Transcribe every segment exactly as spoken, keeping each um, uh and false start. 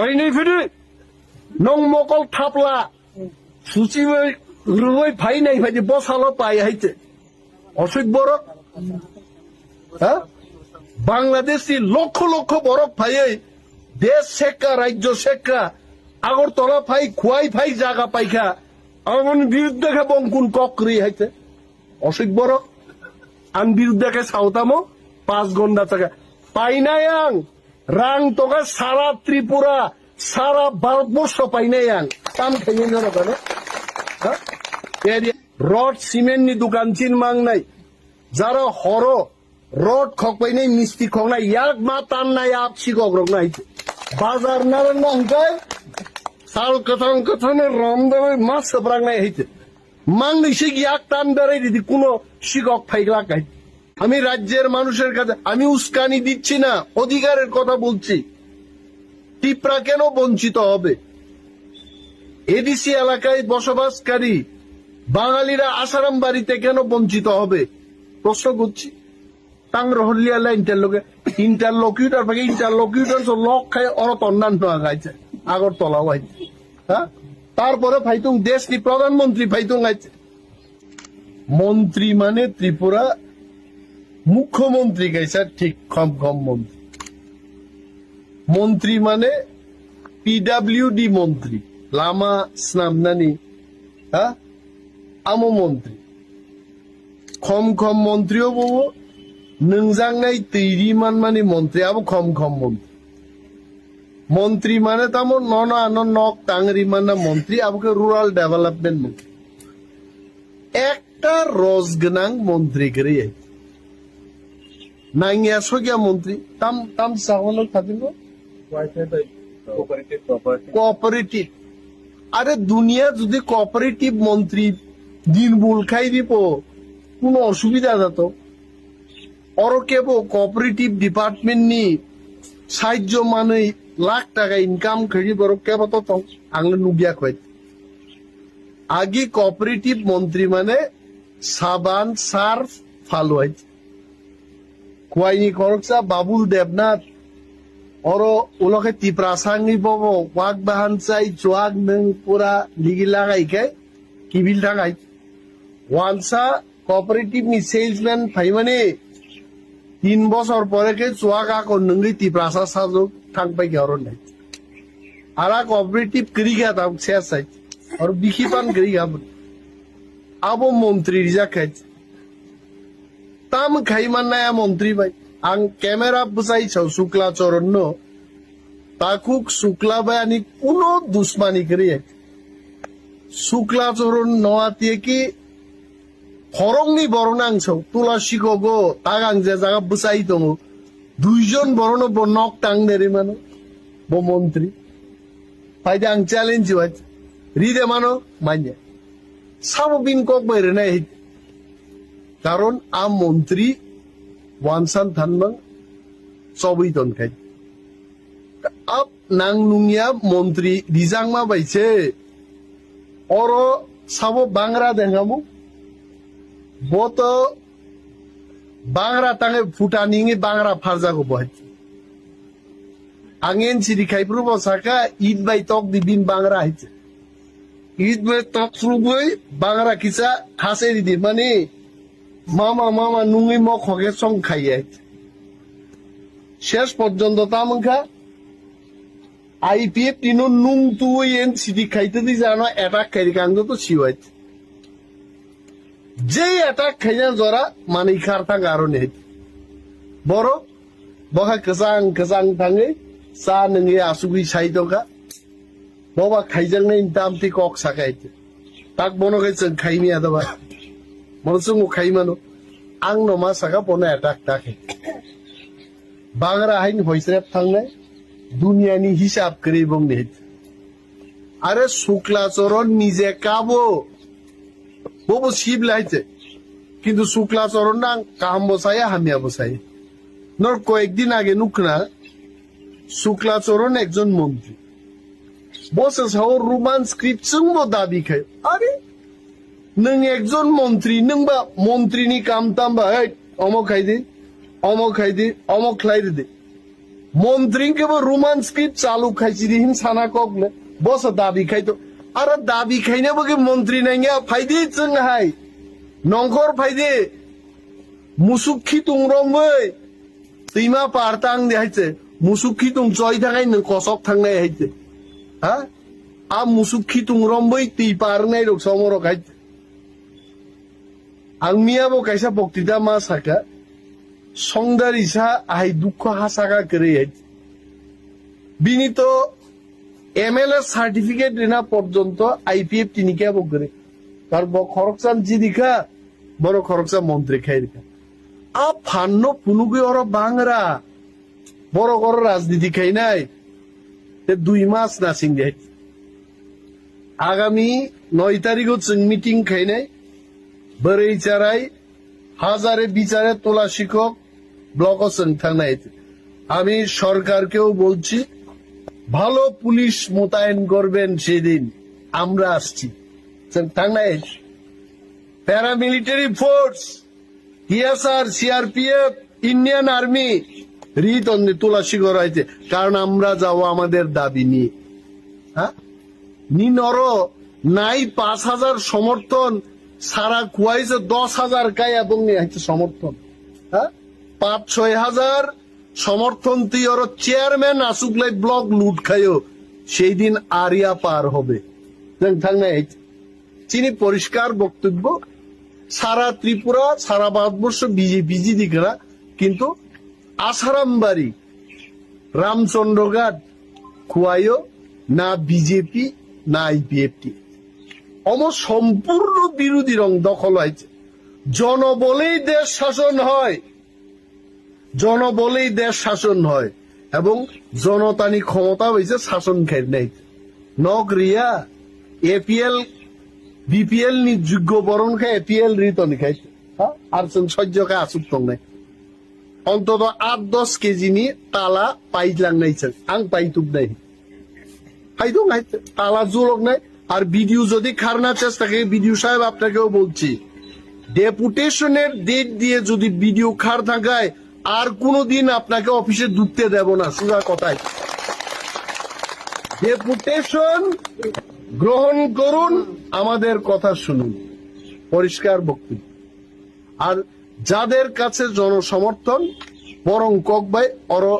Oini phidi, nong mokol thapla, suchiwi rwwi phainai phaidi bosalo pai haite. Oswk borok, ha? Bangladeshi lokho lokho borok phaiwi desh sekka, rajyo sekka, Agartala phai, Khwai phai jaga paikha. Aboni biruddhe khe bongkun kok kwrwi haite. Oswk borok, ang biruddhe khe sautamo, pas gonda taka. Painai ang, rang toka sara Tripura, sara Bharatborsho painai ang. Tam khainai norok ano? Ha? Area. Rod cement ni dukan chin mangnai. Jara horo rod khokpainai misti khoknai yak ma tannai ap sikok roknai. Bazar narang na hingkai sal kathang kathang rom da ma sabrangnai haite. Mangni sik yak tan berai didi kuno sikok phaigla kai. আমি রাজ্যের মানুষের কাছে, আমি উস্কানি দিচ্ছি না, অধিকারের কথা বলছি। তিপ্রা কেন বঞ্চিত হবে? এডিসি এলাকায় বসবাসকারী বাঙালিরা আসারাম বাড়িতে কেন বঞ্চিত হবে? প্রশ্ন করছি। Tang rohorlia la interlocutor, interlocutor, bagi interlocutor so lok khai oro tonnan no agaise, Agartala wai. Ha? Tarpore phaitung desh ni pradhan mantri phaitung aise. মন্ত্রী মানে ত্রিপুরা মুখ্যমন্ত্রী kaisa thik khom khom মন্ত্রী। মন্ত্রী মানে পিডাব্লিউডি মন্ত্রী, lama snamnani, ha? Amo মন্ত্রী। Khom khom মন্ত্রী obo nwngjaknai twi ri manmani মন্ত্রী, abo khom khom মন্ত্রী। মন্ত্রী মানে tamo nono ano nok tang ri manna মন্ত্রী, abo khe rural development মন্ত্রী। Ekta roj gwnang মন্ত্রী kwrwi. Nangya sokya মন্ত্রী, tam, tam sagono khatingo? Cooperative. Are duniya jodi cooperative মন্ত্রী nirbul khai dibo, kuno osubida jato? Oro kebo cooperative department ni sahajjo manwi lakh taka income khaini borok kebo to tong, ang le nukya khoi. Agi cooperative মন্ত্রী মানে সাবান, সার্ফ, ফালুয়াই। Kuaini khoroksa Babul Debnath, oro ulo khe Tiprasa wngwi bobo wak bahan chai chuak nwng pura ligi lagai khe kibil thangai. Wansa cooperative ni salesman phaimani tin bosor pore khe chuak ako nwngwi Tiprasa sajwk thang pai khe oro nai. Ara cooperative kwrwi kha tabuk se sai. Oro bikhi pan kwrwi kha bwrwi. Abo montri rijak kha. Tam khai mannaya montri bai. Ang camera bwsai sao Sukla Choron no. Takhuk Sukla bai ani kuno dusmani kwrwi. Sukla Choron no atiye ki khoroknwi borok nang sao. Tula sikogo tagang je jaga bwsai tongo. Duijon borokno bo nok tang derwi mano. Bo montri. Phaide ang challenge wai. Ride mano manya. Sabo bin kok bai rwnai hai. Karon a montri wansan thanmang chobwi ton khai. Ap nang nungya montri rijakma bai se. Oro sabo bangra denghamu. Bo to bangra tangwi phuta ningwi bangra pharjago bo hai. Ang N C D khai phuru bo saka, "Eid bai tok di," bin bangra hai se. Eid bai tok phuru boi bangra kisa thase di di mani, "Mama, mama," nungwi mokho khe song khai hai se. Ses porjonto ta mangkha, I P F T no nung tuwi N C D khai twi jano attack khai kang to siwai. Jei attack khaina jora manwi khar thang aro ni. Borok bokha kwchang kwchang thangwi cha nungwi asugwi sai tongkha. Boba khaijaknai tamti kok sakai. Tak bono khe chwng khaimi adaba. Mono chwng khaimano. Ang no ma saka bono attack ta khe. Bangra haini hoisrep thangnai. Duniani hisab kwrwi bongni. Are Sukla Choron nije kabo. Bobo sib lai se. Kintu Sukla Choron nang kaham bo saya, hamya bo saya. Nor koyek din age nukna, Sukla Choron ekjon montri. Bo se sao Roman script chwng bo dabi khai. Are, nwng ekjon montri, nwng ba montri ni kam tam ba, hey, omo khai di, omo khai di, omo khlai di. Montri hwnkhe bo Roman script chalu khaisidi hin sana kok le. Bosa dabi khaito. Aro dabi khaina bo khe montri nangya phaidi chwng hai. Nongkhor phaidi. Musuk khitung romwi. Twima par tang de haite. Musuk khitung choi thangai nwng kosok thangnai haite. Ha? A musuk khitung romwi twi par wngnai rok somorok haite. Ang miya bo kaisa boktita ma saka, songdari sa ahai dukho ha saka kwrwi hai. Bini to M L A certificate rina porjonto I P F T ni kebo kwrwi. Kar bo khoroksa jidikha, boro khoroksa montri khairikha. A phanno phunugwi oro bangra. Borok oro rajniti khainai, te dui mas nasing de. Agami noi tarikho chwng meeting khainai, bwrwi charai, hazare bichare tola sikhok, bloko chwng thangnai. আমি সরকারকেও বলছি, ভালো পুলিশ মোতায়েন করবেন সেদিন, আমরা আসছি। Chwng thangnai, paramilitary force, T S R, C R P F, Indian Army, ri tonni tula sigoro aite, কারণ আমরা যাব আমাদের দাবি নিয়ে। হ্যাঁ? Ni noro nai পাঁচ হাজার সমর্থন, সারা kuwaise দশ হাজার kaya bongni haite সমর্থন। হ্যাঁ? পাঁচ ছয় হাজার সমর্থন twi oro চেয়ারম্যান আসুকলাই ব্লক লুট খাইও, সেই দিন আরিয়া পার হবে। Chwng thangnai hai. Chini poriskar boktobbo, sara Tripura, sara Bharatborsho B J P jidi kara, kintu Asarambari, Ramchandroghat, Khuaio, na B J P, na I P F T. Omo sompurno birudhirok dokhol hai. জনবলেই দেশ শাসন হয়। জনবলেই দেশ শাসন হয় এবং জনতানি ক্ষমতা হইছে শাসন খাইনাই। Nok riya, A P L, B P L ni যোগ্য বরণ খাই A P L ri toni khai. Ha? Ar chwng sojjo kha asuk tongnai. Ontoto aat dos kg ni tala paitlangnai chwng. Ang paituknai. Hai dong hai tala juloknai. আর ভিডিও যদি খার না চেষ্টা করে, ভিডিও সাহেব আপনাকেও বলছি, ডেপুটেশনের ডেট দিয়ে যদি ভিডিও খার থাকায় আর কোনোদিন আপনাকে অফিসে ঢুকতে দেব না, সোজা কথায়। ডেপুটেশন গ্রহণ করুন, আমাদের কথা শুনুন, পরিষ্কার বক্তব্য। আর যাদের কাছে জনসমর্থন, বরং ককবাই অরো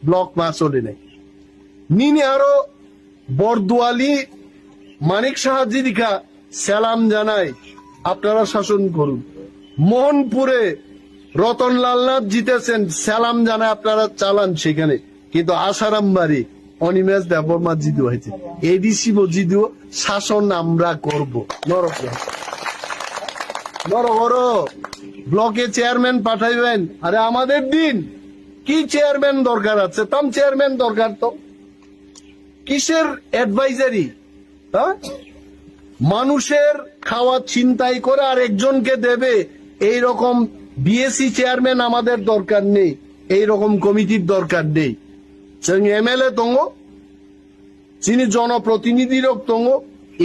ব্লক মা চলে নেই। Nini aro Borduali, Manik Saha jidikha, salam janai, আপনারা শাসন করুন। মোহনপুরে রতনলাল নাথ জিতেছেন, salam janai, আপনারা চালান সেখানে। কিন্তু আসারামবাড়ি অনিমেষ দেববর্মা জিতু হয়েছে, এডিসি বো জিতু, শাসন আমরা করব। নরক নরক ওরো ব্লকে চেয়ারম্যান পাঠাইবেন। আরে আমাদের দিন কি চেয়ারম্যান দরকার আছে? তাম চেয়ারম্যান দরকার তো। কিসের অ্যাডভাইজারি? হ্যাঁ, মানুষের খাওয়া ছিনতাই করে আর একজনকে দেবে, এই রকম বিএসি চেয়ারম্যান আমাদের দরকার নেই, এই রকম কমিটির দরকার নেই। Chwng M L A tongo, chini jonoprotinidhi rok tongo,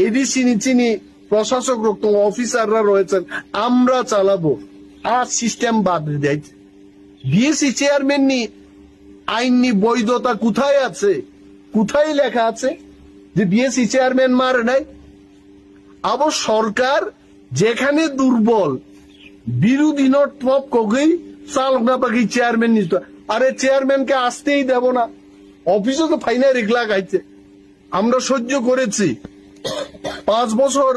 A D C ni chini proshasok rok tongo, officer ra royechan, amra chalabo, a system bad ridai. BAC chairman ni ain ni boidota kothai ache? Kothai lekha ache je BAC chairman mare nai? Abo sorkar jekhane durbol, birudhi no top kogwi chalokna bagwi chairman ni to, are chairman ke astei debo na, office o to phaina rikla gaite. আমরা সহ্য করেছি পাঁচ বছর,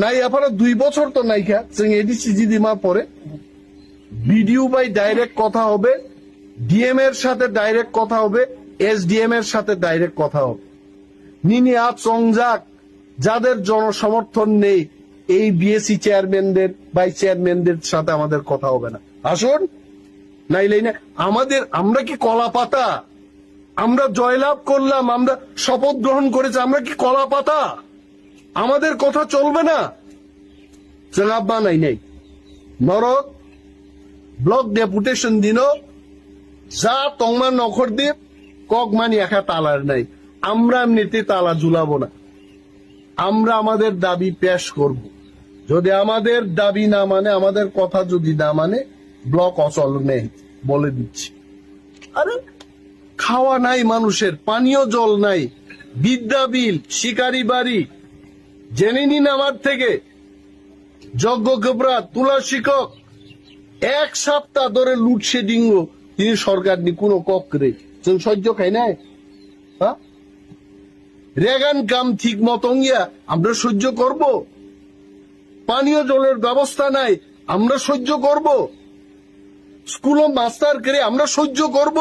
নাই আপারা দুই বছর তো নাইখা, chwng এডিসি জিদিমা পরে বিডিও বাই ডাইরেক্ট কথা হবে, ডিএম এর সাথে ডাইরেক্ট কথা হবে, এসডিএম এর সাথে ডাইরেক্ট কথা হবে। Nini a chongjak, যাদের জনসমর্থন নেই, এই বিএসি চেয়ারম্যানদের, ভাইস চেয়ারম্যানদের সাথে আমাদের কথা হবে না। আসুন, নাইলে না, আমাদের, আমরা কি কলা পাতা? আমরা জয়লাভ করলাম, আমরা শপথ গ্রহণ করেছি, আমরা কি কলা পাতা? আমাদের কথা চলবে না? জবাব বানাই নেই। নরক ব্লক ডেপুটেশন দিন, যা তংমা নখর দ্বীপ, কক মানি একা তালার নাই। আমরা এমনিতে তালা ঝুলাবো না। আমরা আমাদের দাবি পেশ করব। যদি আমাদের দাবি না মানে, আমাদের কথা যদি না মানে, ব্লক অচল নেই, বলে দিচ্ছি। আরে, খাওয়া নাই মানুষের, পানীয় জল নাই, বিদ্যা বিল, শিকারি বাড়ি, জেনে নিন আমার থেকে। যজ্ঞ গোবরা, তুলা শিক্ষক, এক সপ্তাহ ধরে লোডশেডিং ও তিনি সরকার নি কোনো কক্রে। তুমি সহ্য খাই নাই? হ্যাঁ? রেগান কাম ঠিক মতন ইয়া আমরা সহ্য করব? পানীয় জলের ব্যবস্থা নাই, আমরা সহ্য করব? স্কুলো মাস্টার করে আমরা সহ্য করব?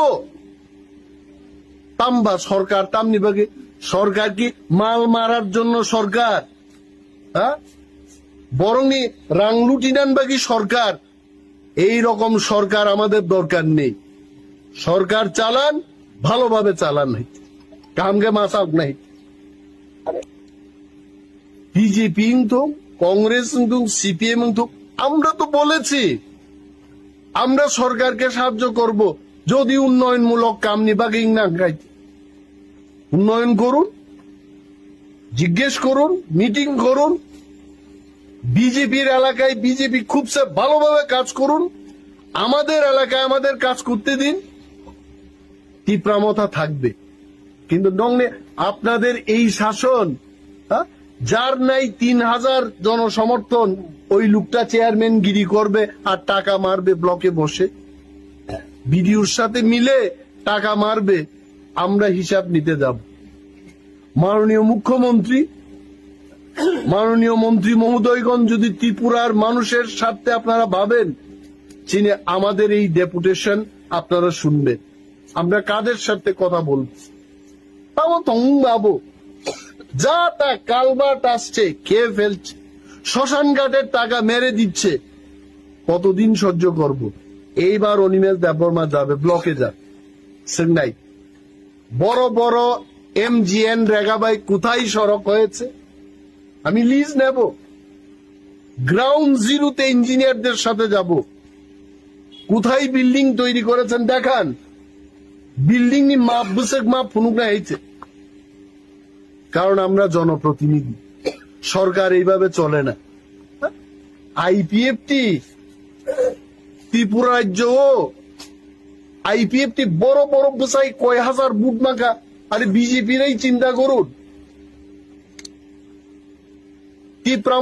তাম্বা সরকার, তামনি বাকি সরকার কি মাল মারার জন্য সরকার? হ্যাঁ? বরং নি রাং লুটিনান বাকি সরকার। এই রকম সরকার আমাদের দরকার নেই। সরকার চালান, ভালোভাবে চালান হইতে। কামকে মাসাক নাই। বিজেপি তো, কংগ্রেস তো, সিপিএম তো, আমরা তো বলেছি, আমরা সরকারকে সাহায্য করব যদি উন্নয়নমূলক কাম নিবাগিং না খাইতে। উন্নয়ন করুন, জিজ্ঞেস করুন, মিটিং করুন। বিজেপির এলাকায় বিজেপি খুব সে ভালোভাবে কাজ করুন, আমাদের এলাকায় আমাদের কাজ করতে দিন। তিপ্রামথা থাকবে। কিন্তু নংনে আপনাদের এই শাসন, হ্যাঁ, যার নাই তিন হাজার জনসমর্থন, ওই লোকটা চেয়ারম্যান গিরি করবে আর টাকা মারবে ব্লকে বসে, বিডিওর সাথে মিলে টাকা মারবে। আমরা হিসাব নিতে যাব। মাননীয় মুখ্যমন্ত্রী, মাননীয় মন্ত্রী মহোদয়গণ, যদি ত্রিপুরার মানুষের স্বার্থে আপনারা ভাবেন, চিনে আমাদের এই ডেপুটেশন আপনারা শুনবেন। আমরা কাদের সাথে কথা বলবো? তাও তং বাবু, যা তা কালভার্ট আসছে, খেয়ে ফেলছে, শ্মশান ঘাটের টাকা মেরে দিচ্ছে, কতদিন সহ্য করব? এইবার অনিমেষ দেববর্মা যাবে, ব্লকে যাবে, সেঙ্গাই। বড় বড় এমজিএন রেগাবাই কোথায় সড়ক হয়েছে আমি লিজ নেব, গ্রাউন্ড জিরোতে ইঞ্জিনিয়ারদের সাথে যাব। কোথায় বিল্ডিং তৈরি করেছেন দেখান। বিল্ডিং নি মাপ বুসেক মাপ ফুনুক না হয়েছে। কারণ আমরা জনপ্রতিনিধি, সরকার এইভাবে চলে না। আইপিএফটি, ত্রিপুরা রাজ্য, আইপিএফটি বড় বড় বুসাই কয় হাজার বুট মাখা। আরে বিজেপিরাই চিন্তা করুন। তিপ্রা